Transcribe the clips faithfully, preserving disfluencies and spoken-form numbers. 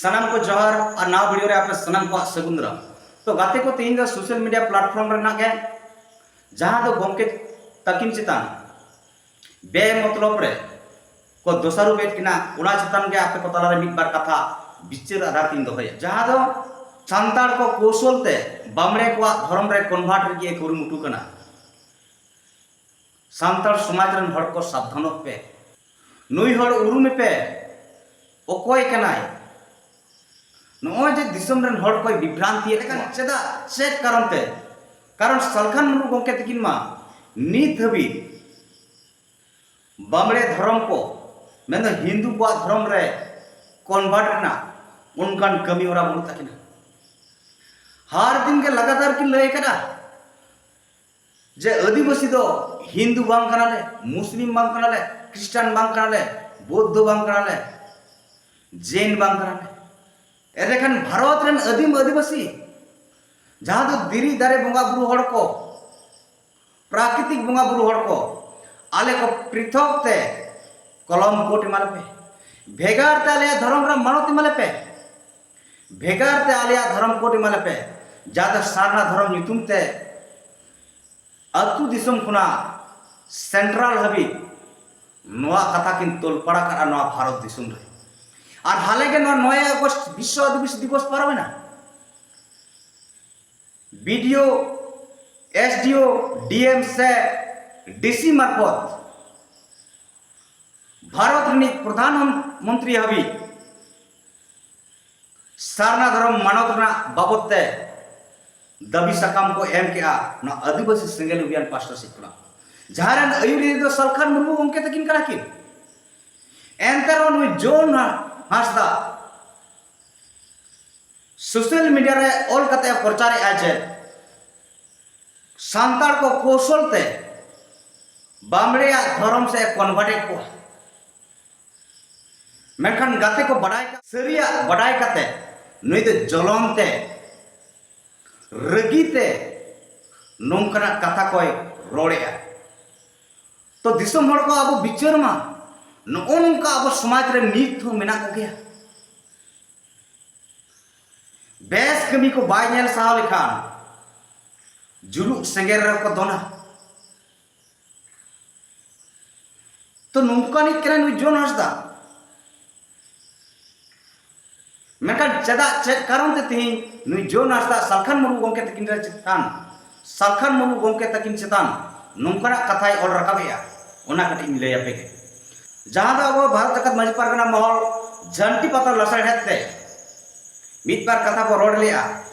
ᱥᱟᱱᱟᱢ ᱠᱚ ᱡᱚᱦᱟᱨ ᱟᱨ ᱱᱟᱣᱟ ᱵᱷᱤᱰᱤᱭᱳ ᱨᱮ ᱟᱯᱮ ᱥᱟᱱᱟᱢ ᱠᱚᱣᱟᱜ ᱥᱟᱹᱜᱩᱱ ᱫᱟᱨᱟᱢ᱾ ᱛᱚ ᱜᱟᱛᱮ ᱠᱚ, ᱛᱮᱦᱮᱧ ᱫᱚ ᱥᱳᱥᱟᱞ ᱢᱤᱰᱤᱭᱟ ᱯᱞᱟᱴᱯᱷᱚᱨᱢ ᱨᱮᱱᱟᱜ ᱜᱮ ᱡᱟᱦᱟᱸ ᱫᱚ ᱜᱚᱢᱠᱮ ᱛᱟᱹᱠᱤᱱ ᱪᱮᱛᱟᱱ ᱵᱮ ᱢᱚᱛᱞᱚᱵ ᱨᱮ ᱠᱚ ᱫᱚᱥᱟᱨᱚᱯ ᱮᱫ ᱠᱤᱱᱟ, ᱚᱱᱟ ᱪᱮᱛᱟᱱ ᱜᱮ ᱟᱯᱮ ᱠᱚ ᱛᱟᱞᱟᱨᱮ ᱢᱤᱫ ᱵᱟᱨ ᱠᱟᱛᱷᱟ ᱵᱤᱪᱟᱹᱨ ᱟᱫᱷᱟᱨ ᱛᱤᱧ ᱫᱚᱦᱚᱭᱟ᱾ ᱡᱟᱦᱟᱸ ᱫᱚ ᱥᱟᱱᱛᱟᱲ ᱠᱚ ᱠᱳᱣᱥᱚᱞ ᱛᱮ ᱵᱟᱢᱲᱮ ᱠᱚᱣᱟᱜ ᱫᱷᱚᱨᱚᱢ ᱨᱮ ᱠᱚᱱᱵᱷᱟᱨᱴ ᱨᱮᱜᱮ ᱠᱩᱨᱩᱢᱩᱴᱩ ᱠᱟᱱᱟ᱾ ᱥᱟᱱᱛᱟᱲ ᱥᱚᱢᱟᱡᱽ ᱨᱮᱱ ᱦᱚᱲ ᱠᱚ ᱥᱟᱵᱫᱷᱟᱱᱚᱜ ᱯᱮ, ᱱᱩᱭ ᱦᱚᱲ ᱩᱨᱩᱢᱮ ᱯᱮ, ᱚᱠᱚᱭ ᱠᱟᱱᱟᱭ? ᱱᱚᱜᱼᱚᱭ ᱡᱮ ᱫᱤᱥᱚᱢ ᱨᱮᱱ ᱦᱚᱲ ᱠᱚᱭ ᱵᱤᱵᱷᱨᱟᱱᱛᱤᱭᱮᱫ ᱠᱚᱣᱟ, ᱪᱮᱫᱟᱜ, ᱪᱮᱫ ᱠᱟᱨᱚᱱ ᱛᱮ? ᱠᱟᱨᱚᱱ ᱥᱟᱞᱠᱷᱟᱱ ᱢᱩᱨᱢᱩ ᱜᱚᱢᱠᱮ ᱛᱟᱹᱠᱤᱱ ᱢᱟ ᱱᱤᱛ ᱦᱟᱹᱵᱤᱡ ᱵᱟᱢᱲᱮ ᱫᱷᱚᱨᱚᱢ ᱠᱚ, ᱢᱮᱱᱫᱚ ᱦᱤᱱᱫᱩ ᱠᱚᱣᱟᱜ ᱫᱷᱚᱨᱚᱢ ᱨᱮ ᱠᱚᱱᱵᱷᱟᱨᱴ ᱨᱮᱱᱟᱜ ᱚᱱᱠᱟᱱ ᱠᱟᱹᱢᱤ ᱦᱚᱨᱟ ᱵᱟᱹᱱᱩᱜ ᱛᱟᱹᱠᱤᱱᱟ᱾ ᱦᱟᱨ ᱫᱤᱱ ᱜᱮ ᱞᱟᱜᱟᱛᱟᱨ ᱠᱤᱱ ᱞᱟᱹᱭ ᱠᱟᱫᱟ ᱡᱮ ᱟᱹᱫᱤᱵᱟᱹᱥᱤ ᱫᱚ ᱦᱤᱱᱫᱩ ᱵᱟᱝ ᱠᱟᱱᱟᱞᱮ, ᱢᱩᱥᱞᱤᱢ ᱵᱟᱝ ᱠᱟᱱᱟᱞᱮ, ᱠᱷᱨᱤᱥᱴᱟᱱ ᱵᱟᱝ ᱠᱟᱱᱟᱞᱮ, ᱵᱳᱫᱽᱫᱷᱚ ᱵᱟᱝ ᱠᱟᱱᱟᱞᱮ, ᱡᱮᱱ ᱵᱟᱝ ᱠᱟᱱᱟᱞᱮ᱾ ᱮᱸᱰᱮᱠᱷᱟᱱ ᱵᱷᱟᱨᱚᱛ ᱨᱮᱱ ᱟᱹᱫᱤᱢ ᱟᱹᱫᱤᱵᱟᱹᱥᱤ, ᱡᱟᱦᱟᱸ ᱫᱚ ᱫᱷᱤᱨᱤ ᱫᱟᱨᱮ ᱵᱚᱸᱜᱟ ᱵᱩᱨᱩ ᱦᱚᱲ ᱠᱚ, ᱯᱨᱟᱠᱨᱤᱛᱤᱠ ᱵᱚᱸᱜᱟ ᱵᱩᱨᱩ ᱦᱚᱲ ᱠᱚ, ᱟᱞᱮ ᱠᱚ ᱯᱨᱤᱛᱷᱚᱠ ᱛᱮ ᱠᱚᱞᱚᱢ ᱠᱳᱰ ᱮᱢᱟ ᱞᱮᱯᱮ, ᱵᱷᱮᱜᱟᱨ ᱛᱮ ᱟᱞᱮᱭᱟᱜ ᱫᱷᱚᱨᱚᱢ ᱨᱮ ᱢᱟᱱᱚᱛ ᱮᱢᱟ ᱞᱮᱯᱮ, ᱵᱷᱮᱜᱟᱨ ᱛᱮ ᱟᱞᱮᱭᱟᱜ ᱫᱷᱚᱨᱚᱢ ᱠᱳᱰ ᱮᱢᱟ ᱞᱮᱯᱮ, ᱡᱟᱦᱟᱸ ᱫᱚ ᱥᱟᱨᱱᱟ ᱫᱷᱚᱨᱚᱢ ᱧᱩᱛᱩᱢ ᱛᱮ ᱟᱹᱛᱩ ᱫᱤᱥᱚᱢ ᱠᱷᱚᱱᱟᱜ ᱥᱮᱱᱴᱨᱟᱞ ᱦᱟᱹᱵᱤᱡ ᱱᱚᱣᱟ ᱠᱟᱛᱷᱟ ᱠᱤᱱ ᱛᱚᱞᱯᱟᱲᱟ ᱠᱟᱜᱼᱟ ᱱᱚᱣᱟ ᱵᱷᱟᱨᱚᱛ ᱫᱤᱥᱚᱢ ᱨᱮ᱾ ᱟᱨ ᱦᱟᱞᱮ ᱜᱮ ᱱᱚᱣᱟ ᱱᱚᱭ ᱟᱜᱚᱥᱴ ᱵᱤᱥᱥᱚ ᱟᱹᱫᱤᱵᱟᱹᱥᱤ ᱫᱤᱵᱚᱥ ᱯᱟᱨᱚᱢᱮᱱᱟ᱾ ᱵᱤ ᱰᱤ ᱳ, ᱮᱥ ᱰᱤ ᱳ, ᱰᱤ ᱮᱢ ᱥᱮ ᱰᱤ ᱥᱤ ᱢᱟᱨᱯᱷᱚᱛ ᱵᱷᱟᱨᱚᱛ ᱨᱤᱱᱤᱡ ᱯᱨᱚᱫᱷᱟᱱ ᱢᱚᱱᱛᱨᱤ ᱦᱟᱹᱵᱤᱡ ᱥᱟᱨᱱᱟ ᱫᱷᱚᱨᱚᱢ ᱢᱟᱱᱚᱛ ᱨᱮᱱᱟᱜ ᱵᱟᱵᱚᱛ ᱛᱮ ᱫᱟᱹᱵᱤ ᱥᱟᱠᱟᱢ ᱠᱚ ᱮᱢ ᱠᱮᱜᱼᱟ ᱱᱚᱣᱟ ᱟᱹᱫᱤᱵᱟᱹᱥᱤ ᱥᱮᱸᱜᱮᱞ ᱚᱵᱷᱤᱭᱟᱱ ᱯᱟᱥᱴᱟ ᱥᱮᱫ ᱠᱷᱚᱱᱟᱜ, ᱡᱟᱦᱟᱸ ᱨᱮᱱ ᱟᱹᱭᱩᱨᱤᱭᱟᱹ ᱫᱚ ᱥᱟᱞᱠᱷᱟᱱ ᱢᱩᱨᱢᱩ ᱜᱚᱢᱠᱮ ᱛᱟᱹᱠᱤᱱ ᱠᱟᱱᱟ ᱠᱤᱱ᱾ ᱮᱱᱛᱮ ᱨᱮᱦᱚᱸ ᱱᱩᱭ ᱡᱚᱱ ᱦᱟᱸᱥᱫᱟ ᱥᱳᱥᱟᱞ ᱢᱤᱰᱤᱭᱟ ᱨᱮ ᱚᱞ ᱠᱟᱛᱮ ᱮ ᱯᱨᱚᱪᱟᱨᱮᱜᱼᱟ ᱡᱮ ᱥᱟᱱᱛᱟᱲ ᱠᱚ ᱠᱳᱣᱥᱚᱞ ᱛᱮ ᱵᱟᱢᱲᱮᱭᱟᱜ ᱫᱷᱚᱨᱚᱢ ᱥᱮᱫ ᱮ ᱠᱚᱱᱵᱷᱟᱨᱴ ᱮᱫ ᱠᱚᱣᱟ᱾ ᱢᱮᱱᱠᱷᱟᱱ ᱜᱟᱛᱮ ᱠᱚ ᱵᱟᱰᱟᱭ ᱠᱟ-, ᱥᱟᱹᱨᱤᱭᱟᱜ ᱵᱟᱰᱟᱭ ᱠᱟᱛᱮ ᱱᱩᱭ ᱫᱚ ᱡᱚᱞᱚᱱ ᱛᱮ, ᱨᱟᱹᱜᱤ ᱛᱮ ᱱᱚᱝᱠᱟᱱᱟᱜ ᱠᱟᱛᱷᱟ ᱠᱚᱭ ᱨᱚᱲᱮᱜᱼᱟ᱾ ᱛᱚ ᱫᱤᱥᱚᱢ ᱦᱚᱲ ᱠᱚ, ᱟᱵᱚ ᱵᱤᱪᱟᱹᱨ ᱢᱟ, ᱱᱚᱜᱼᱚ ᱱᱚᱝᱠᱟ ᱟᱵᱚ ᱥᱚᱢᱟᱡᱽ ᱨᱮ ᱱᱤᱛ ᱦᱚᱸ ᱢᱮᱱᱟᱜ ᱠᱚᱜᱮᱭᱟ᱾ ᱵᱮᱥ ᱠᱟᱹᱢᱤ ᱠᱚ ᱵᱟᱭ ᱧᱮᱞ ᱥᱟᱦᱟᱣ ᱞᱮᱠᱷᱟᱱ ᱡᱩᱞᱩᱜ ᱥᱮᱸᱜᱮᱞ ᱨᱮᱠᱚ ᱫᱚᱱᱟ᱾ ᱛᱚ ᱱᱚᱝᱠᱟᱱᱤᱡ ᱠᱟᱱᱟᱭ ᱱᱩᱭ ᱡᱚᱱ ᱦᱟᱸᱥᱫᱟ᱾ ᱢᱮᱱᱠᱷᱟᱱ ᱪᱮᱫᱟᱜ, ᱪᱮᱫ ᱠᱟᱨᱚᱱ ᱛᱮ ᱛᱮᱦᱮᱧ ᱱᱩᱭ ᱡᱚᱱ ᱦᱟᱸᱥᱫᱟ ᱥᱟᱞᱠᱷᱟᱱ ᱢᱩᱨᱢᱩ ᱜᱚᱢᱠᱮ ᱛᱟᱹᱠᱤᱱ ᱨᱮ ᱪᱮᱛᱟᱱ, ᱥᱟᱞᱠᱷᱟᱱ ᱢᱩᱨᱢᱩ ᱜᱚᱢᱠᱮ ᱛᱟᱹᱠᱤᱱ ᱪᱮᱛᱟᱱ ᱱᱚᱝᱠᱟᱱᱟᱜ ᱠᱟᱛᱷᱟᱭ ᱚᱞ ᱨᱟᱠᱟᱵᱮᱜᱼᱟ, ᱚᱱᱟ ᱠᱟᱹᱴᱤᱡ ᱤᱧ ᱞᱟᱹᱭ ᱟᱯᱮ ᱜᱮ᱾ ᱡᱟᱦᱟᱸ ᱫᱚ ᱟᱵᱚ ᱵᱷᱟᱨᱚᱛ ᱡᱟᱠᱟᱛ ᱢᱟᱹᱡᱷᱤ ᱯᱟᱨᱜᱟᱱᱟ ᱢᱚᱦᱚᱞ ᱡᱷᱟᱹᱱᱴᱤ ᱯᱟᱛᱟ ᱞᱟᱥᱟᱲᱦᱮᱫ ᱛᱮ ᱢᱤᱫ ᱵᱟᱨ ᱠᱟᱛᱷᱟ ᱵᱚ ᱨᱚᱲ ᱞᱮᱜᱼᱟ,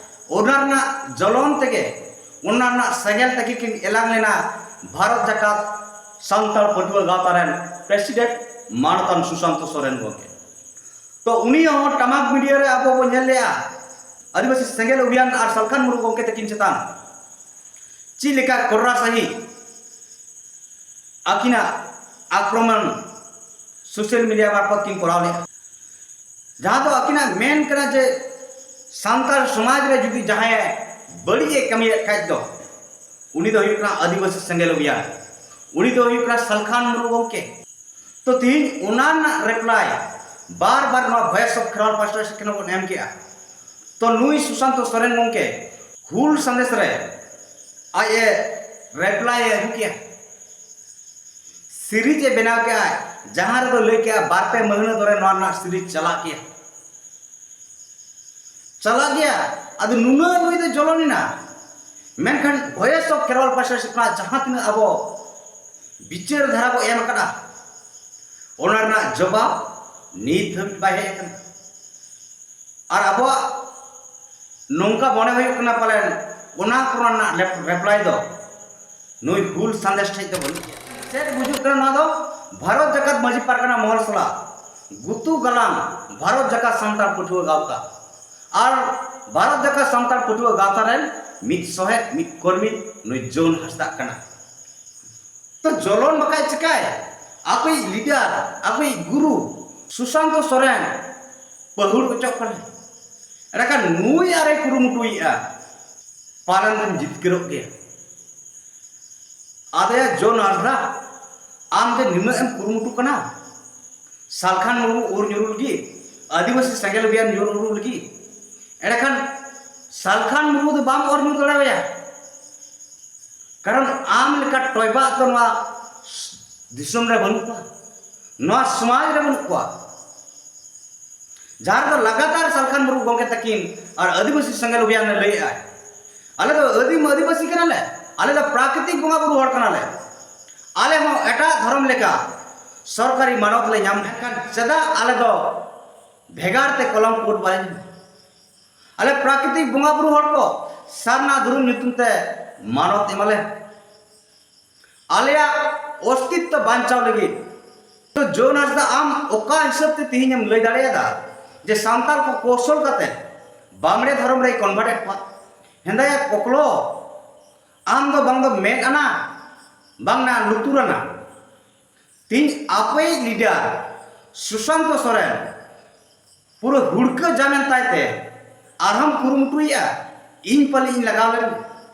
ᱚᱱᱟ ᱨᱮᱱᱟᱜ ᱡᱚᱞᱚᱱ ᱛᱮᱜᱮ, ᱚᱱᱟ ᱨᱮᱱᱟᱜ ᱥᱮᱸᱜᱮᱞ ᱛᱮᱜᱮ ᱠᱤᱱ ᱮᱞᱟᱝ ᱞᱮᱱᱟ ᱵᱷᱟᱨᱚᱛ ᱡᱟᱠᱟᱛ ᱥᱟᱱᱛᱟᱲ ᱯᱟᱹᱴᱷᱩᱣᱟᱹ ᱜᱟᱶᱛᱟ ᱨᱮᱱ ᱯᱨᱮᱥᱤᱰᱮᱱᱴ ᱢᱟᱱᱚᱛᱟᱱ ᱥᱩᱥᱟᱱᱛᱚ ᱥᱚᱨᱮᱱ ᱜᱚᱢᱠᱮ᱾ ᱛᱚ ᱩᱱᱤ ᱦᱚᱸ ᱴᱟᱢᱟᱠ ᱢᱤᱰᱤᱭᱟ ᱨᱮ ᱟᱵᱚ ᱵᱚ ᱧᱮᱞ ᱞᱮᱜᱼᱟ, ᱟᱹᱫᱤᱵᱟᱹᱥᱤ ᱥᱮᱸᱜᱮᱞ ᱚᱵᱷᱤᱭᱟᱱ ᱟᱨ ᱥᱟᱞᱠᱷᱟᱱ ᱢᱩᱨᱢᱩ ᱜᱚᱢᱠᱮ ᱛᱟᱹᱠᱤᱱ ᱪᱮᱛᱟᱱ ᱪᱮᱫ ᱞᱮᱠᱟ ᱠᱚᱨᱨᱟ ᱥᱟᱹᱦᱤᱡ ᱟᱹᱠᱤᱱᱟᱜ ᱟᱠᱨᱚᱢᱚᱱ ᱥᱳᱥᱟᱞ ᱢᱤᱰᱤᱭᱟ ᱢᱟᱨᱯᱷᱚᱛ ᱠᱤᱱ ᱠᱚᱨᱟᱣ ᱞᱮᱫᱼᱟ, ᱡᱟᱦᱟᱸ ᱫᱚ ᱟᱹᱠᱤᱱᱟᱜ ᱢᱮᱱ ᱠᱟᱱᱟ ᱡᱮ ᱥᱟᱱᱛᱟᱲ ᱥᱚᱢᱟᱡᱽ ᱨᱮ ᱡᱩᱫᱤ ᱡᱟᱦᱟᱸᱭ ᱵᱟᱹᱲᱤᱡ ᱮ ᱠᱟᱹᱢᱤᱭᱮᱫ ᱠᱷᱟᱡ ᱫᱚ ᱩᱱᱤ ᱫᱚ ᱦᱩᱭᱩᱜ ᱠᱟᱱᱟ ᱟᱹᱫᱤᱵᱟᱹᱥᱤ ᱥᱮᱸᱜᱮᱞ ᱚᱵᱷᱤᱭᱟᱱ, ᱩᱱᱤ ᱫᱚ ᱦᱩᱭᱩᱜ ᱠᱟᱱᱟ ᱥᱟᱞᱠᱷᱟᱱ ᱢᱩᱨᱢᱩ ᱜᱚᱢᱠᱮ᱾ ᱛᱚ ᱛᱮᱦᱮᱧ ᱚᱱᱟ ᱨᱮᱱᱟᱜ ᱨᱤᱯᱞᱟᱭ ᱵᱟᱨ ᱵᱟᱨ ᱱᱚᱣᱟ ᱵᱷᱚᱭᱮᱥ ᱚᱯᱷ ᱠᱷᱮᱨᱣᱟᱞ ᱯᱟᱥᱴᱟ ᱥᱮᱫ ᱠᱷᱚᱱ ᱵᱚᱱ ᱮᱢ ᱠᱮᱜᱼᱟ᱾ ᱛᱚ ᱱᱩᱭ ᱥᱩᱥᱟᱱᱛᱚ ᱥᱚᱨᱮᱱ ᱜᱚᱢᱠᱮ ᱦᱩᱞ ᱥᱟᱸᱫᱮᱥ ᱨᱮ ᱟᱡ ᱮ ᱨᱤᱯᱞᱟᱭ ᱮ ᱟᱹᱜᱩ ᱠᱮᱜᱼᱟ, ᱥᱤᱨᱤᱡᱽ ᱮ ᱵᱮᱱᱟᱣ ᱠᱮᱜᱼᱟ, ᱡᱟᱦᱟᱸ ᱨᱮᱫᱚ ᱞᱟᱹᱭ ᱠᱮᱜᱼᱟ ᱵᱟᱨ ᱯᱮ ᱢᱟᱹᱦᱱᱟᱹ ᱫᱷᱚᱨᱮ ᱱᱚᱣᱟ ᱨᱮᱱᱟᱜ ᱥᱤᱨᱤᱡᱽ ᱪᱟᱞᱟᱜ ᱜᱮᱭᱟ, ᱪᱟᱞᱟᱜ ᱜᱮᱭᱟ᱾ ᱟᱫᱚ ᱱᱩᱱᱟᱹᱜ ᱱᱩᱭ ᱫᱚ ᱡᱚᱞᱚᱱ ᱮᱱᱟ, ᱢᱮᱱᱠᱷᱟᱱ ᱵᱷᱚᱭᱮᱥ ᱚᱯᱷ ᱠᱷᱮᱨᱣᱟᱞ ᱯᱟᱥᱴᱟ ᱥᱮᱫ ᱠᱷᱚᱱᱟᱜ ᱡᱟᱦᱟᱸ ᱛᱤᱱᱟᱹᱜ ᱟᱵᱚ ᱵᱤᱪᱟᱹᱨ ᱫᱷᱟᱨᱟ ᱵᱚ ᱮᱢ ᱟᱠᱟᱫᱟ, ᱚᱱᱟ ᱨᱮᱱᱟᱜ ᱡᱚᱵᱟᱵ ᱱᱤᱛ ᱫᱷᱟᱹᱵᱤᱡ ᱵᱟᱭ ᱦᱮᱡ ᱟᱠᱟᱱᱟ᱾ ᱟᱨ ᱟᱵᱚᱣᱟᱜ ᱱᱚᱝᱠᱟ ᱢᱚᱱᱮ ᱦᱩᱭᱩᱜ ᱠᱟᱱᱟ ᱯᱟᱞᱮᱱ ᱚᱱᱟ ᱠᱚ ᱨᱮᱱᱟᱜ ᱨᱮᱯ-, ᱨᱮᱯᱞᱟᱭ ᱫᱚ ᱱᱩᱭ ᱦᱩᱞ ᱥᱟᱸᱫᱮᱥ ᱴᱷᱮᱡ ᱫᱚ ᱵᱟᱹᱱᱩᱜ ᱜᱮᱭᱟ᱾ ᱪᱮᱫ ᱵᱩᱡᱩᱜ ᱠᱟᱱᱟ ᱱᱚᱣᱟ ᱫᱚ? ᱵᱷᱟᱨᱚᱛ ᱡᱟᱠᱟᱛ ᱢᱟᱹᱡᱷᱤ ᱯᱟᱨᱜᱟᱱᱟ ᱢᱚᱦᱚᱞ ᱥᱟᱞᱟᱜ ᱜᱩᱛᱩ ᱜᱟᱞᱟᱝ ᱵᱷᱟᱨᱚᱛ ᱡᱟᱠᱟᱛ ᱥᱟᱱᱛᱟᱲ ᱯᱟᱹᱴᱷᱩᱣᱟᱹ ᱜᱟᱶᱛᱟ ᱟᱨ ᱵᱷᱟᱨᱚᱛ ᱡᱟᱠᱟᱛ ᱥᱟᱱᱛᱟᱲ ᱯᱟᱹᱴᱷᱩᱣᱟᱹ ᱜᱟᱶᱛᱟ ᱨᱮᱱ ᱢᱤᱫ ᱥᱚᱦᱮᱫ, ᱢᱤᱫ ᱠᱚᱨᱢᱤ ᱱᱩᱭ ᱡᱚᱱ ᱦᱟᱸᱥᱫᱟᱜ ᱠᱟᱱᱟ᱾ ᱛᱚ ᱡᱚᱞᱚᱱ ᱵᱟᱠᱷᱟᱡ ᱪᱤᱠᱟᱭ? ᱟᱠᱚᱭᱤᱡ ᱞᱤᱰᱟᱨ, ᱟᱠᱚᱭᱤᱡ ᱜᱩᱨᱩ ᱥᱩᱥᱟᱱᱛᱚ ᱥᱚᱨᱮᱱ ᱯᱟᱹᱦᱩᱲ ᱚᱪᱚᱜ ᱠᱟᱱᱟᱭ᱾ ᱮᱸᱰᱮᱠᱷᱟᱱ ᱱᱩᱭ ᱟᱨᱮ ᱠᱩᱨᱩᱢᱩᱴᱩᱭᱮᱫᱼᱟ, ᱯᱟᱞᱮᱱ ᱫᱚᱢ ᱡᱤᱛᱠᱟᱹᱨᱚᱜ ᱜᱮᱭᱟ᱾ ᱟᱫᱚᱭᱟ ᱡᱚᱱ ᱦᱟᱸᱥᱫᱟ, ᱟᱢ ᱡᱮ ᱱᱩᱱᱟᱹᱜ ᱮᱢ ᱠᱩᱨᱩᱢᱩᱴᱩ ᱠᱟᱱᱟ ᱥᱟᱞᱠᱷᱟᱱ ᱢᱩᱨᱢᱩ ᱩᱨ ᱧᱩᱨᱩ ᱞᱟᱹᱜᱤᱫ, ᱟᱹᱫᱤᱵᱟᱹᱥᱤ ᱥᱮᱸᱜᱮᱞ ᱚᱵᱷᱤᱭᱟᱱ ᱧᱩᱨ ᱩᱨᱩ ᱞᱟᱹᱜᱤᱫ, ᱮᱸᱰᱮᱠᱷᱟᱱ ᱥᱟᱞᱠᱷᱟᱱ ᱢᱩᱨᱢᱩ ᱫᱚ ᱵᱟᱢ ᱚᱨ ᱧᱩ ᱫᱟᱲᱮᱣᱟᱭᱟ᱾ ᱠᱟᱨᱚᱱ ᱟᱢ ᱞᱮᱠᱟ ᱴᱚᱭᱵᱟᱜ ᱫᱚ ᱱᱚᱣᱟ ᱫᱤᱥᱚᱢ ᱨᱮ ᱵᱟᱹᱱᱩᱜ ᱠᱚᱣᱟ, ᱱᱚᱣᱟ ᱥᱚᱢᱟᱡᱽ ᱨᱮ ᱵᱟᱹᱱᱩᱜ ᱠᱚᱣᱟ᱾ ᱡᱟᱦᱟᱸ ᱨᱮᱫᱚ ᱞᱟᱜᱟᱛᱟᱨ ᱥᱟᱞᱠᱷᱟᱱ ᱢᱩᱨᱢᱩ ᱜᱚᱢᱠᱮ ᱛᱟᱹᱠᱤᱱ ᱟᱨ ᱟᱹᱫᱤᱵᱟᱹᱥᱤ ᱥᱮᱸᱜᱮᱞ ᱚᱵᱷᱤᱭᱟᱱ ᱮ ᱞᱟᱹᱭᱮᱫᱼᱟ, ᱟᱞᱮ ᱫᱚ ᱟᱹᱫᱤᱢ ᱟᱹᱫᱤᱵᱟᱹᱥᱤ ᱠᱟᱱᱟᱞᱮ, ᱟᱞᱮ ᱫᱚ ᱯᱨᱟᱠᱨᱤᱛᱤᱠ ᱵᱚᱸᱜᱟ ᱵᱩᱨᱩ ᱦᱚᱲ ᱠᱟᱱᱟᱞᱮ, ᱟᱞᱮ ᱦᱚᱸ ᱮᱴᱟᱜ ᱫᱷᱚᱨᱚᱢ ᱞᱮᱠᱟ ᱥᱚᱨᱠᱟᱨᱤ ᱢᱟᱱᱚᱛ ᱞᱮ ᱧᱟᱢ, ᱢᱮᱱᱠᱷᱟᱱ ᱪᱮᱫᱟᱜ ᱟᱞᱮ ᱫᱚ ᱵᱷᱮᱜᱟᱨ ᱛᱮ ᱠᱚᱞᱚᱢ ᱠᱳᱰ ᱵᱟᱞᱮ ᱧᱟᱢᱟ? ᱟᱞᱮ ᱯᱨᱟᱠᱨᱤᱛᱤᱠ ᱵᱚᱸᱜᱟ ᱵᱩᱨᱩ ᱦᱚᱲ ᱠᱚ ᱥᱟᱨᱱᱟ ᱫᱷᱚᱨᱚᱢ ᱧᱩᱛᱩᱢ ᱛᱮ ᱢᱟᱱᱚᱛ ᱮᱢᱟᱞᱮ᱾ ᱟᱞᱮᱭᱟᱜ ᱚᱥᱛᱤᱛᱛᱚ ᱵᱟᱧᱪᱟᱣ ᱞᱟᱹᱜᱤᱫ᱾ ᱛᱚ ᱡᱳᱱ ᱦᱟᱸᱥᱫᱟ, ᱟᱢ ᱚᱠᱟ ᱦᱤᱥᱟᱹᱵ ᱛᱮ ᱛᱮᱦᱮᱧ ᱮᱢ ᱞᱟᱹᱭ ᱫᱟᱲᱮᱭᱟᱫᱟ ᱡᱮ ᱥᱟᱱᱛᱟᱲ ᱠᱚ ᱠᱚᱣᱥᱚᱞ ᱠᱟᱛᱮ ᱵᱟᱢᱲᱮ ᱫᱷᱚᱨᱚᱢ ᱨᱮᱭ ᱠᱚᱱᱵᱷᱟᱨᱴ ᱮᱫ ᱠᱚᱣᱟ? ᱦᱮᱸᱫᱟᱭᱟ ᱠᱚᱠᱞᱚ, ᱟᱢ ᱫᱚ ᱵᱟᱝ ᱫᱚ ᱢᱮᱫ ᱟᱱᱟ, ᱵᱟᱝ ᱱᱟ ᱞᱩᱛᱩᱨ ᱟᱱᱟ᱾ ᱛᱮᱦᱮᱧ ᱟᱯᱮᱭᱤᱡ ᱞᱤᱰᱟᱨ ᱥᱩᱥᱟᱱᱛᱚ ᱥᱚᱨᱮᱱ ᱯᱩᱨᱟᱹ ᱦᱩᱲᱠᱟᱹ ᱡᱟᱢᱮᱱ ᱛᱟᱭ ᱛᱮ ᱟᱨᱦᱚᱸᱢ ᱠᱩᱨᱩᱢᱩᱴᱩᱭᱮᱫᱼᱟ, ᱤᱧ ᱯᱟᱞᱮ ᱤᱧ ᱞᱟᱜᱟᱣ ᱞᱮᱱ᱾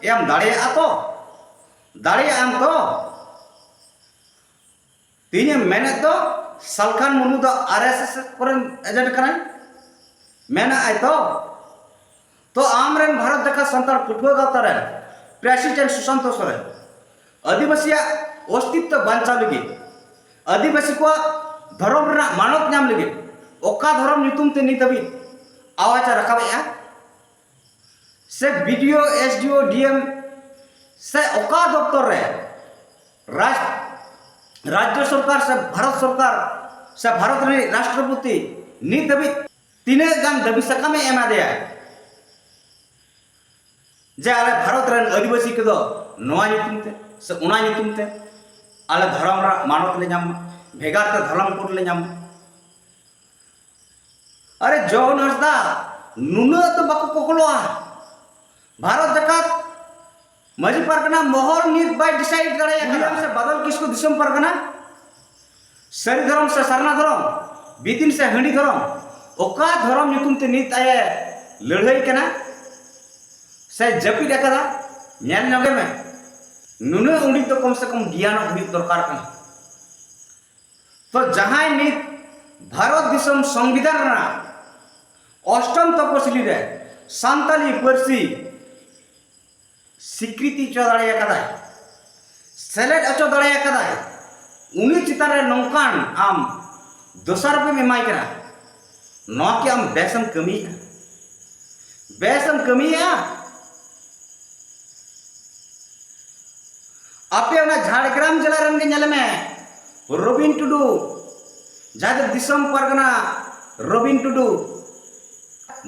ᱮᱢ ᱫᱟᱲᱮᱭᱟᱜᱼᱟ ᱛᱚ? ᱫᱟᱲᱮᱭᱟᱜ ᱟᱢ ᱛᱚ? ᱛᱮᱦᱮᱧᱮᱢ ᱢᱮᱱᱮᱫ ᱫᱚ ᱥᱟᱞᱠᱷᱟᱱ ᱢᱩᱨᱢᱩ ᱫᱚ ᱟᱨ ᱮᱥ ᱮᱥ ᱠᱚᱨᱮᱱ ᱮᱡᱮᱱᱴ ᱠᱟᱱᱟᱭ, ᱢᱮᱱᱟᱜ ᱟᱭ ᱛᱚ? ᱛᱚ ᱟᱢᱨᱮᱱ ᱵᱷᱟᱨᱚᱛ ᱡᱟᱠᱟᱛ ᱥᱟᱱᱛᱟᱲ ᱯᱟᱹᱴᱷᱩᱣᱟᱹ ᱜᱟᱶᱛᱟ ᱨᱮᱱ ᱯᱨᱮᱥᱤᱰᱮᱱᱴ ᱥᱩᱥᱟᱱᱛᱚ ᱥᱚᱨᱮᱱ ᱟᱹᱫᱤᱵᱟᱹᱥᱤᱭᱟᱜ ᱚᱥᱛᱤᱛᱛᱚ ᱵᱟᱧᱪᱟᱣ ᱞᱟᱹᱜᱤᱫ, ᱟᱹᱫᱤᱵᱟᱹᱥᱤ ᱠᱚᱣᱟᱜ ᱫᱷᱚᱨᱚᱢ ᱨᱮᱱᱟᱜ ᱢᱟᱱᱚᱛ ᱧᱟᱢ ᱞᱟᱹᱜᱤᱫ ᱚᱠᱟ ᱫᱷᱚᱨᱚᱢ ᱧᱩᱛᱩᱢ ᱛᱮ ᱱᱤᱛ ᱦᱟᱹᱵᱤᱡ ᱟᱣᱟᱡᱽ ᱮ ᱨᱟᱠᱟᱵᱮᱜᱼᱟ? ᱥᱮ ᱵᱤ ᱰᱤ ᱳ, ᱮᱥ ᱰᱤ ᱳ, ᱰᱤ ᱮᱢ ᱥᱮ ᱚᱠᱟ ᱫᱚᱯᱛᱚᱨ ᱨᱮ ᱨᱟᱡᱽ-, ᱨᱟᱡᱽᱡᱚ ᱥᱚᱨᱠᱟᱨ ᱥᱮ ᱵᱷᱟᱨᱚᱛ ᱥᱚᱨᱠᱟᱨ ᱥᱮ ᱵᱷᱟᱨᱚᱛ ᱨᱤᱱᱤᱡ ᱨᱟᱥᱴᱨᱚᱯᱚᱛᱤ ᱱᱤᱛ ᱫᱷᱟᱹᱵᱤᱡ ᱛᱤᱱᱟᱹᱜ ᱜᱟᱱ ᱫᱟᱹᱵᱤ ᱥᱟᱠᱟᱢ ᱮ ᱮᱢᱟ ᱫᱮᱭᱟ ᱡᱮ ᱟᱞᱮ ᱵᱷᱟᱨᱚᱛ ᱨᱮᱱ ᱟᱹᱫᱤᱵᱟᱹᱥᱤ ᱠᱚᱫᱚ ᱱᱚᱣᱟ ᱧᱩᱛᱩᱢ ᱛᱮ ᱥᱮ ᱚᱱᱟ ᱧᱩᱛᱩᱢ ᱛᱮ ᱟᱞᱮ ᱫᱷᱚᱨᱚᱢ ᱨᱮᱱᱟᱜ ᱢᱟᱱᱚᱛ ᱞᱮ ᱧᱟᱢ ᱢᱟ, ᱵᱷᱮᱜᱟᱨ ᱛᱮ ᱫᱷᱚᱨᱚᱢ ᱠᱳᱰ ᱞᱮ ᱧᱟᱢ ᱢᱟ? ᱟᱨᱮ ᱡᱚᱱ ᱦᱟᱸᱥᱫᱟ, ᱱᱩᱱᱟᱹᱜ ᱫᱚ ᱵᱟᱠᱚ ᱠᱚᱠᱞᱚᱜᱼᱟ᱾ ᱵᱷᱟᱨᱚᱛ ᱡᱟᱠᱟᱛ ᱢᱟᱹᱡᱷᱤ ᱯᱟᱨᱜᱟᱱᱟ ᱢᱚᱦᱚᱞ ᱱᱤᱛ ᱵᱟᱭ ᱰᱤᱥᱟᱭᱤᱰ ᱫᱟᱲᱮᱭᱟᱜ ᱠᱟᱱᱟ ᱥᱮ ᱵᱟᱫᱚᱞ ᱠᱤᱥᱠᱩ ᱫᱤᱥᱚᱢ ᱯᱟᱨᱜᱟᱱᱟ, ᱥᱟᱹᱨᱤ ᱫᱷᱚᱨᱚᱢ ᱥᱮ ᱥᱟᱨᱱᱟ ᱫᱷᱚᱨᱚᱢ, ᱵᱤᱫᱤᱱ ᱥᱮ ᱦᱟᱺᱰᱤ ᱫᱷᱚᱨᱚᱢ, ᱚᱠᱟ ᱫᱷᱚᱨᱚᱢ ᱧᱩᱛᱩᱢ ᱛᱮ ᱱᱤᱛ ᱟᱡ ᱮ ᱞᱟᱹᱲᱦᱟᱹᱭ ᱠᱟᱱᱟ ᱥᱮ ᱡᱟᱹᱯᱤᱫ ᱟᱠᱟᱫᱟ? ᱧᱮᱞ ᱧᱚᱜᱮ ᱢᱮ᱾ ᱱᱩᱱᱟᱹᱜ ᱩᱰᱤᱡ ᱫᱚ ᱠᱚᱢ ᱥᱮ ᱠᱚᱢ ᱜᱮᱭᱟᱱᱚᱜ ᱦᱩᱭᱩᱜ ᱫᱚᱨᱠᱟᱨ ᱠᱟᱱᱟ᱾ ᱛᱚ ᱡᱟᱦᱟᱸᱭ ᱱᱤᱛ ᱵᱷᱟᱨᱚᱛ ᱫᱤᱥᱚᱢ ᱥᱚᱝᱵᱤᱫᱷᱟᱱ ᱨᱮᱱᱟᱜ ᱚᱥᱴᱚᱢ ᱛᱚᱯᱚᱥᱤᱞᱤ ᱨᱮ ᱥᱟᱱᱛᱟᱞᱤ ᱯᱟᱹᱨᱥᱤ ᱥᱤᱠᱨᱤᱛᱤ ᱦᱚᱪᱚ ᱫᱟᱲᱮ ᱟᱠᱟᱫᱟᱭ, ᱥᱮᱞᱮᱫ ᱦᱚᱪᱚ ᱫᱟᱲᱮ ᱟᱠᱟᱫᱟᱭ, ᱩᱱᱤ ᱪᱮᱛᱟᱱ ᱨᱮ ᱱᱚᱝᱠᱟᱱ ᱟᱢ ᱫᱚᱥᱟᱨ ᱯᱮᱢ ᱮᱢᱟᱭ ᱠᱟᱱᱟ᱾ ᱱᱚᱣᱟ ᱠᱤ ᱟᱢ ᱵᱮᱥᱮᱢ ᱠᱟᱹᱢᱤᱭᱮᱫᱼᱟ? ᱵᱮᱥᱮᱢ ᱠᱟᱹᱢᱤᱭᱮᱫᱼᱟ? ᱟᱯᱮ ᱚᱱᱟ ᱡᱷᱟᱲᱜᱨᱟᱢ ᱡᱮᱞᱟ ᱨᱮᱱ ᱜᱮ ᱧᱮᱞ ᱢᱮ, ᱨᱚᱵᱤᱱ ᱴᱩᱰᱩ, ᱡᱟᱦᱟᱸᱭ ᱫᱚ ᱫᱤᱥᱚᱢ ᱯᱟᱨᱜᱟᱱᱟ ᱨᱚᱵᱤᱱ ᱴᱩᱰᱩ,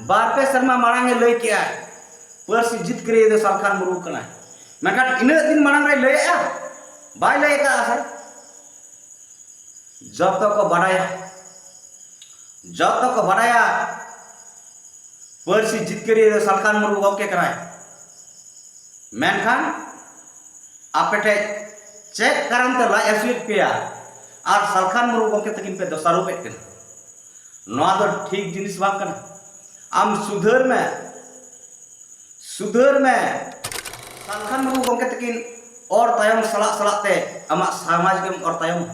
ᱵᱟᱨ ᱯᱮ ᱥᱮᱨᱢᱟ ᱢᱟᱲᱟᱝ ᱮ ᱞᱟᱹᱭ ᱠᱮᱜᱼᱟᱭ, ᱯᱟᱹᱨᱥᱤ ᱡᱤᱛᱠᱟᱹᱨᱤᱭᱟᱹ ᱫᱚ ᱥᱟᱞᱠᱷᱟᱱ ᱢᱩᱨᱢᱩ ᱠᱟᱱᱟᱭ᱾ ᱢᱮᱱᱠᱷᱟᱱ ᱤᱱᱟᱹᱜ ᱫᱤᱱ ᱢᱟᱲᱟᱝ ᱨᱮᱭ ᱞᱟᱹᱭᱮᱜᱼᱟ? ᱵᱟᱭ ᱞᱟᱹᱭ ᱟᱠᱟᱫᱼᱟ ᱥᱮ? ᱡᱚᱛᱚ ᱠᱚ ᱵᱟᱰᱟᱭᱟ, ᱡᱚᱛᱚ ᱠᱚ ᱵᱟᱰᱟᱭᱟ, ᱯᱟᱹᱨᱥᱤ ᱡᱤᱛᱠᱟᱹᱨᱤᱭᱟᱹ ᱫᱚ ᱥᱟᱞᱠᱷᱟᱱ ᱢᱩᱨᱢᱩ ᱜᱚᱢᱠᱮ ᱠᱟᱱᱟᱭ᱾ ᱢᱮᱱᱠᱷᱟᱱ ᱟᱯᱮ ᱴᱷᱮᱡ ᱪᱮᱫ ᱠᱟᱨᱚᱱ ᱛᱮ ᱞᱟᱡ ᱦᱟᱹᱥᱩᱭᱮᱫ ᱯᱮᱭᱟ ᱟᱨ ᱥᱟᱞᱠᱷᱟᱱ ᱢᱩᱨᱢᱩ ᱜᱚᱢᱠᱮ ᱛᱟᱹᱠᱤᱱ ᱯᱮ ᱫᱚᱥᱟᱨᱚᱯᱮᱫ ᱠᱟᱱᱟ? ᱱᱚᱣᱟ ᱫᱚ ᱴᱷᱤᱠ ᱡᱤᱱᱤᱥ ᱵᱟᱝ ᱠᱟᱱᱟ᱾ ᱟᱢ ᱥᱩᱫᱷᱟᱹᱨ ᱢᱮ, ᱥᱩᱫᱷᱟᱹᱨ ᱢᱮ᱾ ᱥᱟᱞᱠᱷᱟᱱ ᱢᱩᱨᱢᱩ ᱜᱚᱢᱠᱮ ᱛᱟᱹᱠᱤᱱ ᱚᱨ ᱛᱟᱭᱚᱢ ᱥᱟᱞᱟᱜ ᱥᱟᱞᱟᱜ ᱛᱮ ᱟᱢᱟᱜ ᱥᱚᱢᱟᱡᱽ ᱜᱮᱢ ᱚᱨ ᱛᱟᱭᱚᱢ᱾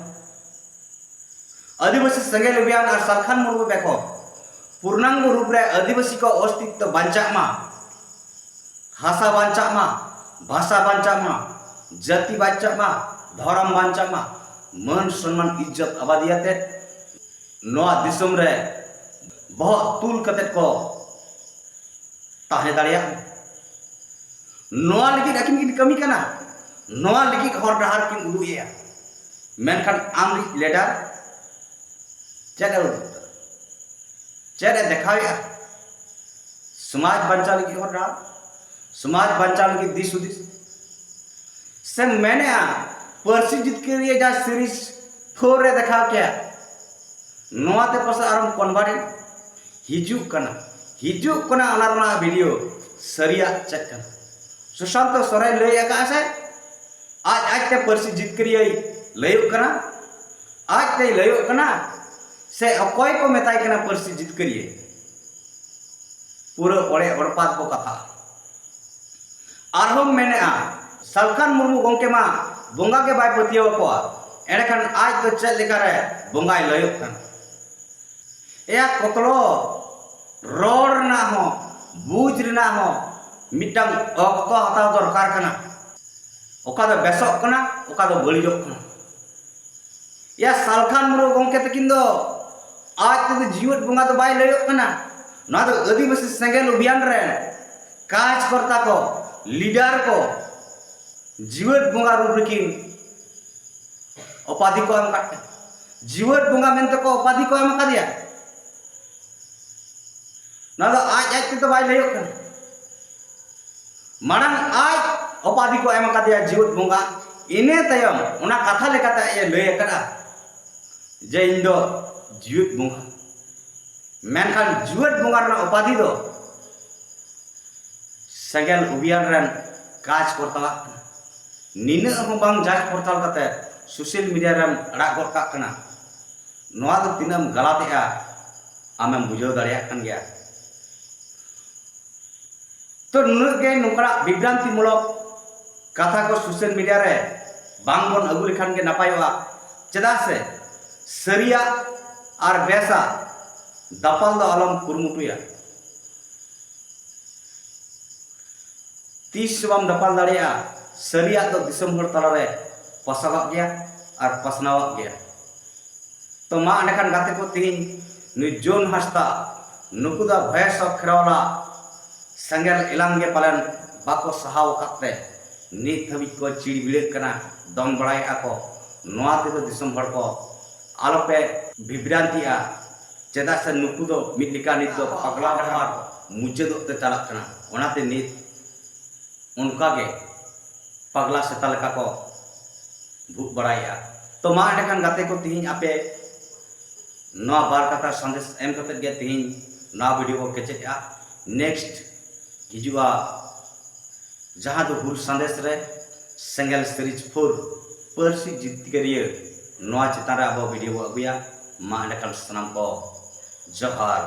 ᱟᱹᱫᱤᱵᱟᱹᱥᱤ ᱥᱮᱸᱜᱮᱞ ᱚᱵᱷᱤᱭᱟᱱ ᱟᱨ ᱥᱟᱞᱠᱷᱟᱱ ᱢᱩᱨᱢᱩ ᱵᱮᱠᱚ ᱯᱩᱨᱱᱟᱝᱜᱚ ᱨᱩᱯ ᱨᱮ ᱟᱹᱫᱤᱵᱟᱹᱥᱤ ᱠᱚ ᱚᱥᱛᱤᱛᱛᱚ ᱵᱟᱧᱪᱟᱜ ᱢᱟ, ᱵᱷᱟᱥᱟ ᱵᱟᱧᱪᱟᱜ ᱢᱟ, ᱵᱷᱟᱥᱟ ᱵᱟᱧᱪᱟᱜ ᱢᱟ, ᱡᱟᱹᱛᱤ ᱵᱟᱧᱪᱟᱜ ᱢᱟ, ᱫᱷᱚᱨᱚᱢ ᱵᱟᱧᱪᱟᱜ ᱢᱟ, ᱢᱟᱹᱱ ᱥᱚᱱᱢᱟᱱ ᱤᱡᱽᱡᱚᱛ ᱟᱵᱟᱫᱤᱭᱟᱛᱮ ᱱᱚᱣᱟ ᱫᱤᱥᱚᱢ ᱨᱮ ᱵᱚᱦᱚᱜ ᱛᱩᱞ ᱠᱟᱛᱮ ᱠᱚ ᱛᱟᱦᱮᱸ ᱫᱟᱲᱮᱭᱟᱜ ᱢᱟ᱾ ᱱᱚᱣᱟ ᱞᱟᱹᱜᱤᱫ ᱟᱹᱠᱤᱱ ᱠᱤᱱ ᱠᱟᱹᱢᱤ ᱠᱟᱱᱟ, ᱱᱚᱣᱟ ᱞᱟᱹᱜᱤᱫ ᱦᱚᱨ ᱰᱟᱦᱟᱨ ᱠᱤᱱ ᱩᱫᱩᱜ ᱮᱜᱼᱟ᱾ ᱢᱮᱱᱠᱷᱟᱱ ᱟᱢᱨᱤᱡ ᱞᱤᱰᱟᱨ ᱪᱮᱫ ᱮ ᱩᱫᱩᱜ ᱮᱫᱟ? ᱪᱮᱫ ᱮ ᱫᱮᱠᱷᱟᱣᱮᱫᱼᱟ? ᱥᱚᱢᱟᱡᱽ ᱵᱟᱧᱪᱟᱣ ᱞᱟᱹᱜᱤᱫ ᱦᱚᱨ ᱰᱟᱦᱟᱨ, ᱥᱚᱢᱟᱡᱽ ᱵᱟᱧᱪᱟᱣ ᱞᱟᱹᱜᱤᱫ ᱫᱤᱥ ᱦᱩᱫᱤᱥ ᱥᱮᱢ ᱢᱮᱱᱮᱜᱼᱟ, ᱯᱟᱹᱨᱥᱤ ᱡᱤᱛᱠᱟᱹᱨᱤᱭᱟᱹ ᱡᱟᱦᱟᱸ ᱥᱤᱨᱤᱡᱽ ᱯᱷᱳᱨ ᱨᱮ ᱫᱮᱠᱷᱟᱣ ᱠᱮᱜᱼᱟ, ᱱᱚᱣᱟᱛᱮ ᱯᱟᱥᱮ ᱟᱨᱚᱢ ᱠᱚᱱᱵᱷᱟᱨᱴ ᱮᱱ? ᱦᱤᱡᱩᱜ ᱠᱟᱱᱟ, ᱦᱤᱡᱩᱜ ᱠᱟᱱᱟ ᱚᱱᱟ ᱨᱮᱱᱟᱜ ᱵᱷᱤᱰᱤᱭᱳ ᱥᱟᱹᱨᱤᱭᱟᱜ ᱪᱮᱫ ᱠᱟᱱᱟ᱾ ᱥᱩᱥᱟᱱᱛᱚ ᱥᱚᱨᱮᱱ ᱞᱟᱹᱭ ᱟᱠᱟᱫᱼᱟ ᱥᱮ ᱟᱡ ᱟᱡᱛᱮ ᱯᱟᱹᱨᱥᱤ ᱡᱤᱛᱠᱟᱹᱨᱤᱭᱟᱹᱭ ᱞᱟᱹᱭᱚᱜ ᱠᱟᱱᱟ? ᱟᱡᱛᱮᱭ ᱞᱟᱹᱭᱚᱜ ᱠᱟᱱᱟ ᱥᱮ ᱚᱠᱚᱭ ᱠᱚ ᱢᱮᱛᱟᱭ ᱠᱟᱱᱟ ᱯᱟᱹᱨᱥᱤ ᱡᱤᱛᱠᱟᱹᱨᱤᱭᱟᱹ? ᱯᱩᱨᱟᱹ ᱚᱲᱮ ᱚᱲᱯᱟᱛ ᱠᱚ ᱠᱟᱛᱷᱟ᱾ ᱟᱨᱦᱚᱸᱢ ᱢᱮᱱᱮᱜᱼᱟ, ᱥᱟᱞᱠᱷᱟᱱ ᱢᱩᱨᱢᱩ ᱜᱚᱢᱠᱮ ᱢᱟ ᱵᱚᱸᱜᱟ ᱜᱮ ᱵᱟᱭ ᱯᱟᱹᱛᱭᱟᱹᱣ ᱟᱠᱚᱣᱟ, ᱮᱸᱰᱮᱠᱷᱟᱱ ᱟᱡ ᱫᱚ ᱪᱮᱫ ᱞᱮᱠᱟᱨᱮ ᱵᱚᱸᱜᱟᱭ ᱞᱟᱹᱭᱚᱜ ᱠᱟᱱᱟ? ᱮᱭᱟ ᱠᱚᱛᱞᱚ, ᱨᱚᱲ ᱨᱮᱱᱟᱜ ᱦᱚᱸ ᱵᱩᱡᱽ ᱦᱚᱸ ᱢᱤᱫᱴᱟᱝ ᱚᱠᱛᱚ ᱦᱟᱛᱟᱣ ᱫᱚᱨᱠᱟᱨ ᱠᱟᱱᱟ᱾ ᱚᱠᱟ ᱫᱚ ᱵᱮᱥᱚᱜ ᱠᱟᱱᱟ, ᱚᱠᱟ ᱫᱚ ᱵᱟᱹᱲᱤᱡᱚᱜ ᱠᱟᱱᱟ᱾ ᱭᱟ ᱥᱟᱞᱠᱷᱟᱱ ᱢᱩᱨᱢᱩ ᱜᱚᱢᱠᱮ ᱛᱟᱹᱠᱤᱱ ᱫᱚ ᱟᱡ ᱛᱮᱫᱚ ᱡᱤᱣᱮᱫ ᱵᱚᱸᱜᱟ ᱫᱚ ᱵᱟᱭ ᱞᱟᱹᱭᱚᱜ ᱠᱟᱱᱟ᱾ ᱱᱚᱣᱟ ᱫᱚ ᱟᱹᱫᱤᱵᱟᱹᱥᱤ ᱥᱮᱸᱜᱮᱞ ᱚᱵᱷᱤᱭᱟᱱ ᱨᱮᱱ ᱠᱟᱡᱽᱠᱚᱨᱛᱟ ᱠᱚ, ᱞᱤᱰᱟᱨ ᱠᱚ ᱡᱤᱣᱮᱫ ᱵᱚᱸᱜᱟ ᱨᱩᱯ ᱨᱮᱠᱤᱱ ᱩᱯᱟᱫᱷᱤ ᱠᱚ ᱮᱢ ᱟᱠᱟᱫ ᱠᱤᱱᱟ᱾ ᱡᱤᱣᱮᱫ ᱵᱚᱸᱜᱟ ᱢᱮᱱᱛᱮ ᱠᱚ ᱩᱯᱟᱫᱷᱤ ᱠᱚ ᱮᱢ ᱟᱠᱟᱫᱮᱭᱟ᱾ ᱱᱚᱣᱟ ᱫᱚ ᱟᱡ ᱟᱡ ᱛᱮᱫᱚ ᱵᱟᱭ ᱞᱟᱹᱭᱚᱜ ᱠᱟᱱᱟ᱾ ᱢᱟᱲᱟᱝ ᱟᱡ ᱩᱯᱟᱫᱷᱤ ᱠᱚ ᱮᱢ ᱟᱠᱟᱫᱮᱭᱟ ᱡᱤᱣᱮᱫ ᱵᱚᱸᱜᱟ, ᱤᱱᱟᱹ ᱛᱟᱭᱚᱢ ᱚᱱᱟ ᱠᱟᱛᱷᱟ ᱞᱮᱠᱟᱛᱮ ᱟᱡ ᱮ ᱞᱟᱹᱭ ᱟᱠᱟᱫᱼᱟ ᱡᱮ ᱤᱧ ᱫᱚ ᱡᱤᱣᱮᱫ ᱵᱚᱸᱜᱟ᱾ ᱢᱮᱱᱠᱷᱟᱱ ᱡᱤᱣᱮᱫ ᱵᱚᱸᱜᱟ ᱨᱮᱱᱟᱜ ᱩᱯᱟᱫᱷᱤ ᱫᱚ ᱥᱮᱸᱜᱮᱞ ᱚᱵᱷᱤᱭᱟᱱ ᱨᱮᱱ ᱠᱟᱡᱽ ᱠᱚᱨᱛᱟᱣᱟᱜ ᱠᱟᱱᱟ᱾ ᱱᱤᱱᱟᱹᱜ ᱦᱚᱸ ᱵᱟᱝ ᱡᱟᱸᱪ ᱯᱚᱲᱛᱟᱞ ᱠᱟᱛᱮ ᱥᱳᱥᱟᱞ ᱢᱤᱰᱤᱭᱟ ᱨᱮᱢ ᱟᱲᱟᱜ ᱜᱚᱫ ᱠᱟᱜ ᱠᱟᱱᱟ᱾ ᱱᱚᱣᱟ ᱫᱚ ᱛᱤᱱᱟᱹᱜ ᱮᱢ ᱜᱟᱞᱟᱛᱮᱜᱼᱟ, ᱟᱢᱮᱢ ᱵᱩᱡᱷᱟᱹᱣ ᱫᱟᱲᱮᱭᱟᱜ ᱠᱟᱱ ᱜᱮᱭᱟ᱾ ᱛᱚ ᱱᱩᱱᱟᱹᱜ ᱜᱮ ᱱᱚᱝᱠᱟᱱᱟᱜ ᱵᱤᱵᱷᱨᱟᱱᱛᱤ ᱢᱩᱞᱚᱠ ᱠᱟᱛᱷᱟ ᱠᱚ ᱥᱳᱥᱟᱞ ᱢᱤᱰᱤᱭᱟ ᱨᱮ ᱵᱟᱝ ᱵᱚᱱ ᱟᱹᱜᱩ ᱞᱮᱠᱷᱟᱱ ᱜᱮ ᱱᱟᱯᱟᱭᱚᱜᱼᱟ᱾ ᱪᱮᱫᱟᱜ ᱥᱮ ᱥᱟᱹᱨᱤᱭᱟᱜ ᱟᱨ ᱵᱮᱥᱟᱜ ᱫᱟᱯᱟᱞ ᱫᱚ ᱟᱞᱚᱢ ᱠᱩᱨᱩᱢᱩᱴᱩᱭᱟ᱾ ᱛᱤᱥ ᱦᱚᱸ ᱵᱟᱢ ᱫᱟᱯᱟᱞ ᱫᱟᱲᱮᱭᱟᱜᱼᱟ᱾ ᱥᱟᱹᱨᱤᱭᱟᱜ ᱫᱚ ᱫᱤᱥᱚᱢ ᱦᱚᱲ ᱛᱟᱞᱟᱨᱮ ᱯᱟᱥᱟᱣᱟᱜ ᱜᱮᱭᱟ ᱟᱨ ᱯᱟᱥᱱᱟᱣᱟᱜ ᱜᱮᱭᱟ᱾ ᱛᱚ ᱢᱟ ᱮᱸᱰᱮᱠᱷᱟᱱ ᱜᱟᱛᱮ ᱠᱚ, ᱛᱮᱦᱮᱧ ᱱᱩᱭ ᱡᱳᱱ ᱦᱟᱸᱥᱫᱟ, ᱱᱩᱠᱩ ᱫᱚ ᱵᱷᱚᱭᱮᱥ ᱚᱯᱷ ᱠᱷᱮᱨᱣᱟᱞᱟ ᱥᱮᱸᱜᱮᱞ ᱮᱞᱟᱝ ᱜᱮ ᱯᱟᱞᱮᱱ ᱵᱟᱠᱚ ᱥᱟᱦᱟᱣ ᱟᱠᱟᱫ ᱛᱮ ᱱᱤᱛ ᱫᱷᱟᱹᱵᱤᱡ ᱠᱚ ᱪᱤᱲᱵᱤᱲᱟᱹᱜ ᱠᱟᱱᱟ, ᱫᱚᱱ ᱵᱟᱲᱟᱭᱮᱫᱼᱟ ᱠᱚ᱾ ᱱᱚᱣᱟ ᱛᱮᱫᱚ ᱫᱤᱥᱚᱢ ᱦᱚᱲ ᱠᱚ ᱟᱞᱚᱯᱮ ᱵᱤᱵᱷᱨᱟᱱᱛᱤᱜᱼᱟ᱾ ᱪᱮᱫᱟᱜ ᱥᱮ ᱱᱩᱠᱩ ᱫᱚ ᱢᱤᱫ ᱞᱮᱠᱟ ᱱᱤᱛ ᱫᱚ ᱯᱟᱜᱽᱞᱟ ᱰᱟᱦᱟᱨ ᱢᱩᱪᱟᱹᱫᱚᱜ ᱛᱮ ᱪᱟᱞᱟᱜ ᱠᱟᱱᱟ᱾ ᱚᱱᱟᱛᱮ ᱱᱤᱛ ᱚᱱᱠᱟᱜᱮ ᱯᱟᱜᱽᱞᱟ ᱥᱮᱛᱟ ᱞᱮᱠᱟ ᱠᱚ ᱵᱷᱩᱜ ᱵᱟᱲᱟᱭᱮᱫᱼᱟ᱾ ᱛᱚ ᱢᱟ ᱮᱸᱰᱮᱠᱷᱟᱱ ᱜᱟᱛᱮ ᱠᱚ, ᱛᱮᱦᱮᱧ ᱟᱯᱮ ᱱᱚᱣᱟ ᱵᱟᱨ ᱠᱟᱛᱷᱟ ᱥᱟᱸᱫᱮᱥ ᱮᱢ ᱠᱟᱛᱮᱫ ᱜᱮ ᱛᱮᱦᱮᱧ ᱱᱚᱣᱟ ᱵᱷᱤᱰᱤᱭᱳ ᱵᱚ ᱠᱮᱪᱮᱫᱼᱟ᱾ ᱱᱮᱠᱥᱴ ᱦᱤᱡᱩᱜᱼᱟ ᱡᱟᱦᱟᱸ ᱫᱚ ᱦᱩᱞ ᱥᱟᱸᱫᱮᱥ ᱨᱮ ᱥᱮᱸᱜᱮᱞ ᱥᱤᱨᱤᱡᱽ ᱯᱷᱳᱨ ᱯᱟᱹᱨᱥᱤ ᱡᱤᱛᱠᱟᱹᱨᱤᱭᱟᱹ, ᱱᱚᱣᱟ ᱪᱮᱛᱟᱱ ᱨᱮ ᱟᱵᱚ ᱵᱷᱤᱰᱤᱭᱳ ᱵᱚ ᱟᱹᱜᱩᱭᱟ᱾ ᱢᱟ ᱮᱸᱰᱮᱠᱷᱟᱱ ᱥᱟᱱᱟᱢ ᱠᱚ ᱡᱚᱦᱟᱨ᱾